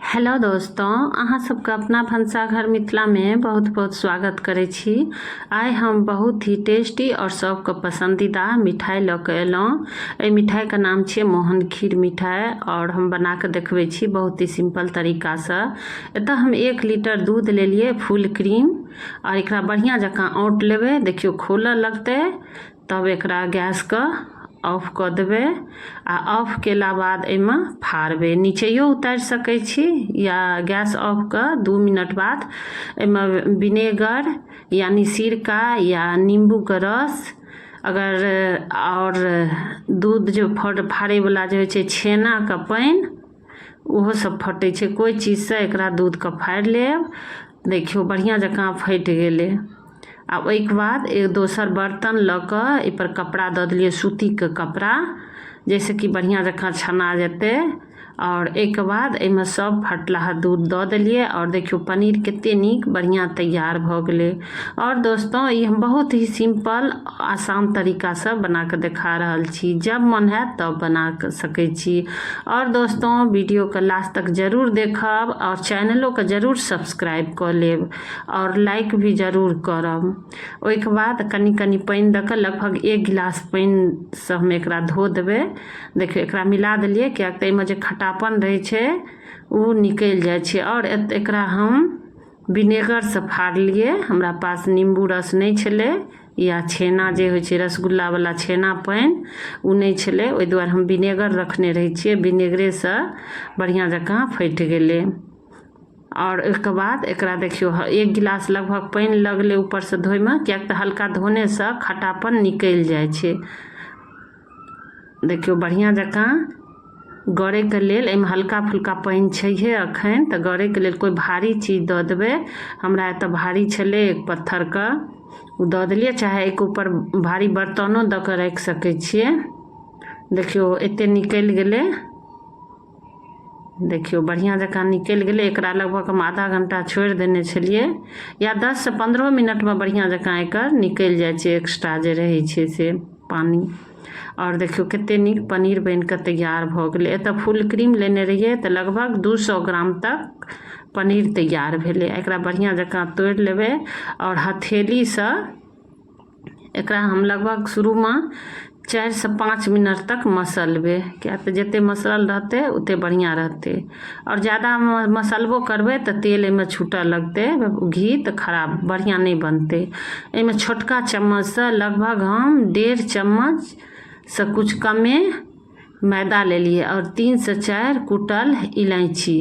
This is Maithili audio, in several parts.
हेलो दोस्तों, अहाँ सबके अपना भनसाघर मिथिलामे बहुत बहुत स्वागत करै छी। आइ हम बहुत ही टेस्टी और सबके पसंदीदा मिठाई लऽ के एलहुँ। एहि मिठाईके नाम छियै मोहन खीर मिठाई और हम बना कऽ देखबै छी बहुत ही सिंपल तरीकासँ। एतऽ हम 1 लीटर दूध लेलियै फुल क्रीम और एकरा बढ़िआँ जकाँ औंट लेबै। देखियौ खोलऽ लगतै तब एकरा गैसके ऑफ कऽ देबै आ ऑफ केला बाद एहिमे फाड़बै। नीचैयो उतारि सकै छी या गैस ऑफ कऽ 2 मिनट बाद एहिमे विनेगर यानी सिरका या नीम्बूके रस अगर आओर दूध जे फाड़ैवला जे होइ छै छेनाके पानि ओहो सब फटै छै। कोइ चीजसँ एकरा दूधके फाड़ि लेब। देखियौ बढ़िआँ जकाँ फटि गेलै। आ ओहिके बाद एक दोसर बर्तन लऽ कऽ एहिपर कपड़ा दऽ देलियै, सूतीके कपड़ा, जाहिसँ कि बढ़िआँ जकाँ छना जेतै। आओर एहिके बाद एहिमे सब फटलाहा दूध दऽ देलियै आओर देखियौ पनीर कते नीक बढ़िआँ तैयार भऽ गेलै। आओर दोस्तो, ई हम बहुत ही सिम्पल आसान तरीकासँ बना कऽ देखा रहल छी। जब मन हैत तब बना सकै छी। आओर दोस्तों, वीडियोके लास्ट तक जरूर देखब आओर चैनलोके जरूर सब्सक्राइब कऽ लेब आओर लाइक भी जरूर करब। ओहिके बाद कनि कनि पानि दऽ कऽ लगभग 1 गिलास पानिसँ हम एकरा धो देबै। देखियौ एकरा मिला देलियै, किएक तऽ एहिमे जे खटापन रहै छै ओ निकलि जाइ छै। आओर एकरा हम विनेगरसँ फाड़लियै। हमरा पास निम्बू रस नहि छलै या छेना जे होइ छै रसगुल्लावला छेना पानि ओ नहि छलै, ओहि दुआरे हम विनेगर रखने रहै छियै। विनेगरेसँ बढ़िआँ जकाँ फटि गेलै। आओर ओहिके बाद एकरा देखियौ 1 गिलास लगभग पानि लगलै ऊपरसँ धोइमे, किएक तऽ हल्का धोनेसँ खटापन निकलि जाइ छै। देखियौ बढ़िआँ जकाँ गरैके लेल एहिमे हल्का फुल्का पानि छैहे एखन, तऽ गरैके लेल कोइ भारी चीज दऽ देबै। हमरा एतऽ भारी छलै एक पत्थरके, ओ दऽ देलियै। चाहे एहिके ऊपर भारी बर्तनो दऽ कऽ राखि सकै छियै। देखियौ एते निकलि गेलै। देखियौ बढ़िआँ जकाँ निकलि गेलै। एकरा लगभग हम आधा घण्टा छोड़ि देने छलियै या 10 से 15 मिनटमे बढ़िआँ जकाँ एकर निकलि जाइ छै एक्स्ट्रा जे रहै छै से पानि। आओर देखियौ कते नीक पनीर बनि कऽ तैयार भऽ गेलै। एतऽ फुल क्रीम लेने रहियै तऽ लगभग 200 ग्राम तक पनीर तैयार भेलै। एकरा बढ़िआँ जकाँ तोड़ि लेबै आओर हथेलीसँ एकरा हम लगभग शुरूमे 4 से 5 मिनट तक मसलबै, किएक तऽ जतेक मसलल रहतै ओतेक बढ़िआँ रहतै। आओर जादा मसलबो करबै तऽ तेल एहिमे छूटऽ लगतै, घी तऽ खराब बढ़िआँ नहि बनतै। एहिमे छोटका चम्मचसँ लगभग हम 1.5 चम्मचसँ किछु कमे मैदा लेलियै आओर 3 से 4 कुटल इलायची,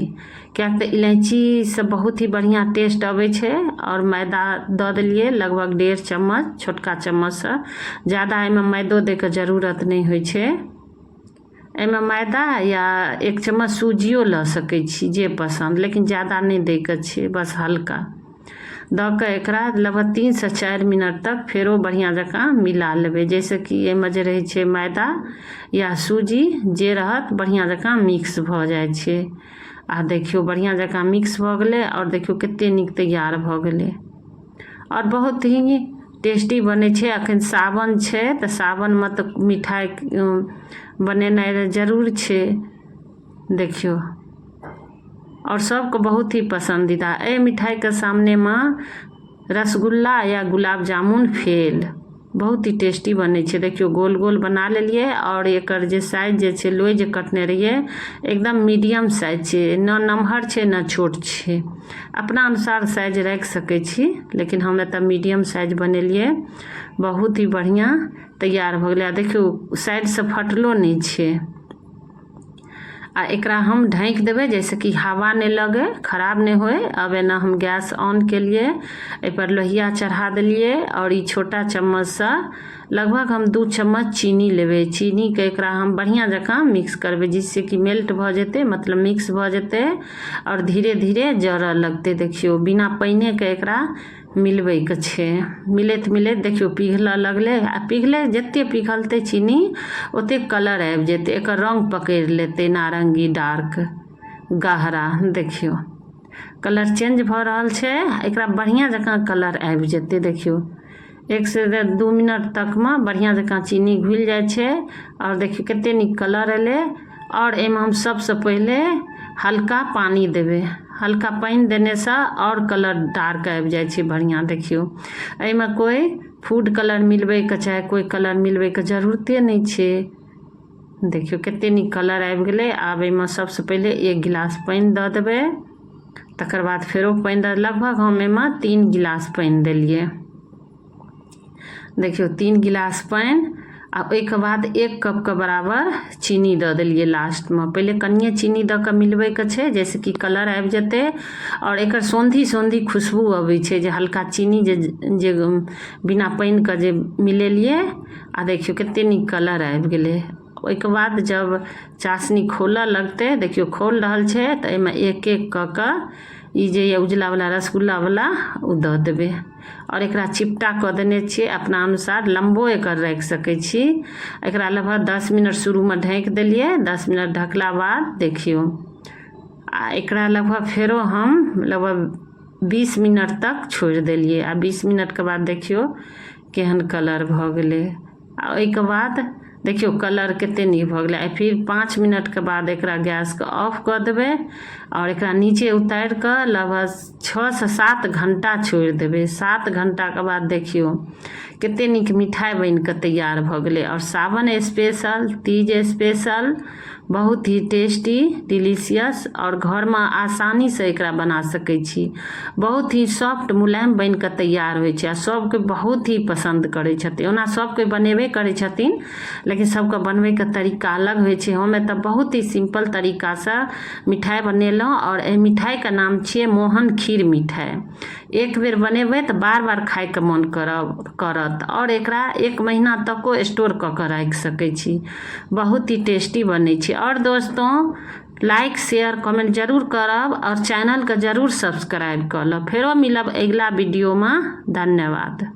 किएक तऽ इलायचीसँ बहुत ही बढ़िआँ टेस्ट अबै छै। आओर मैदा दऽ देलियै लगभग 1.5 चम्मच छोटका चम्मचसँ। जादा एहिमे मैदो दैके जरूरत नहि होइ छै। एहिमे मैदा या 1 चम्मच सूजियो लऽ सकै छी, जे पसन्द, लेकिन जादा नहि दैके छै, बस हल्का दऽ कऽ एकरा लगभग 3 से 4 मिनट तक फेरो बढ़िआँ जकाँ मिला लेबै, जाहिसँ कि एहिमे जे रहै छै मैदा या सूजी जे रहत बढ़िआँ जकाँ मिक्स भऽ जाइ छै। आ देखियौ बढ़िआँ जकाँ मिक्स भऽ गेलै आओर देखियौ कतेक नीक तैयार भऽ गेलै आओर बहुत ही टेस्टी बनै छै। अखन सावन छै तऽ सावनमे तऽ मिठाइ बनेनाइ जरूर छै। देखियौ, आओर सबके बहुत ही पसन्दीदा एहि मिठाइके सामनेमे रसगुल्ला या गुलाब जामुन फेल। बहुत ही टेस्टी बनै छै। देखियौ गोल गोल बना लेलियै आओर एकर जे साइज जे छै, लोइ जे कटने रहियै, एकदम मीडियम साइज छै, न नमहर छै न छोट छै। अपना अनुसार साइज राखि सकै छी, लेकिन हम एतऽ मीडियम साइज बनेलियै। बहुत ही बढ़िआँ तैयार भऽ गेलै आ देखियौ साइडसँ फटलो नहि छै। आ एकरा हम ढाँकि देबै, जाहिसँ कि हवा नहि लगै, खराब नहि होइ। आब एना हम गैस ऑन केलियै, एहिपर लोहिया चढ़ा देलियै आओर ई छोटा चम्मचसँ लगभग हम 2 चम्मच चीनी लेबै। चीनीके एकरा हम बढ़िआँ जकाँ मिक्स करबै, जिससे कि मेल्ट भऽ जेतै, मतलब मिक्स भऽ जेतै आओर धीरे धीरे जरऽ लगतै। देखियौ, बिना पानिएके एकरा मिलबैके छै। मिलैत मिलैत देखियौ पिघलऽ लगलै। आ पिघलै, जतेक पिघलतै चीनी ओतेक कलर आबि जेतै, एकर रङ्ग पकड़ि लेतै नारङ्गी डार्क गहरा। देखियौ कलर चेंज भऽ रहल छै। एकरा बढ़िआँ जकाँ कलर आबि जेतै। देखियौ, 1 से 2 मिनट तकमे बढ़िआँ जकाँ चीनी घुलि जाइ छै आओर देखियौ कतेक नीक कलर एलै। आओर एहिमे हम सबसँ पहिले हल्का पानि देबै। हल्का पानि देनेसँ आओर कलर डार्क आबि जाइ छै बढ़िआँ। देखियौ, एहिमे कोइ फूड कलर मिलबैके चाहे कोइ कलर मिलबैके जरूरते नहि छै। देखियौ, कते नीक कलर आबि गेलै। आब एहिमे सबसँ पहिले 1 गिलास पानि दऽ देबै, तकर बाद फेरो पानि दऽ, लगभग हम एहिमे 3 गिलास पानि देलियै। देखियौ, 3 गिलास पानि आ ओहिके बाद 1 कपके बराबर चीनी दऽ देलियै लास्टमे। पहिले कनिए चीनी दऽ कऽ मिलबैके छै, जाहिसँ कि कलर आबि जेतै आओर एकर सोंधी सोंधी खुशबू अबै छै, जे हल्का चीनी जे जे बिना पानिके जे मिलेलियै। आ देखियौ, कते नीक कलर आबि गेलै। ओहिके बाद जब चाशनी खौलऽ लगतै, देखियौ खौल रहल छै, तऽ एहिमे एक एक कऽ कऽ ई जे यऽ उजलावला रसगुल्लावला ओ दऽ देबै। आओर एकरा चिपटा कऽ देने छियै, अपना अनुसार लम्बो एकर राखि सकै छी। एकरा लगभग 10 मिनट शुरूमे ढाँकि देलियै। 10 मिनट ढकला बाद देखियौ, आ एकरा लगभग फेरो हम लगभग 20 मिनट तक छोड़ि देलियै। आ 20 मिनटके बाद देखियौ केहन कलर भऽ गेलै। आ ओहिके बाद देखियौ कलर कते नीक भऽ गेलै। आ फिर 5 मिनटके बाद एकरा गैसके ऑफ कऽ देबै आओर एकरा नीचे उतारि कऽ लगभग 6 से 7 घंटा छोड़ि देबै। 7 घंटाके बाद देखियौ कते नीक मिठाइ बनि कऽ तैयार भऽ गेलै। आओर सावन स्पेशल, तीज स्पेशल, बहुत ही टेस्टी, डिलीशियस, आओर घरमे आसानीसँ एकरा बना सकै छी। बहुत ही सॉफ्ट, मुलायम बनि कऽ तैयार होइ छै आ सबके बहुत ही पसन्द करै छथिन। ओना सबके बनेबे करै छथिन, लेकिन सबके बनबैके तरीका अलग होइ छै। हम एतऽ बहुत ही सिम्पल तरीकासँ मिठाइ बनेलहुँ आओर एहि मिठाइके नाम छियै मोहन खीर मिठाइ। एक बेर बनेबै तऽ बार बार खाइके मोन करत आओर एकरा 1 महीना तको स्टोर कऽ कऽ राखि सकै छी। बहुत ही टेस्टी बनै छै। आओर दोस्तों, लाइक, शेयर, कमेंट जरूर करब आओर चैनलके जरूर सब्सक्राइब कऽ लेब। फेरो मिलब अगिला वीडियोमे। धन्यवाद।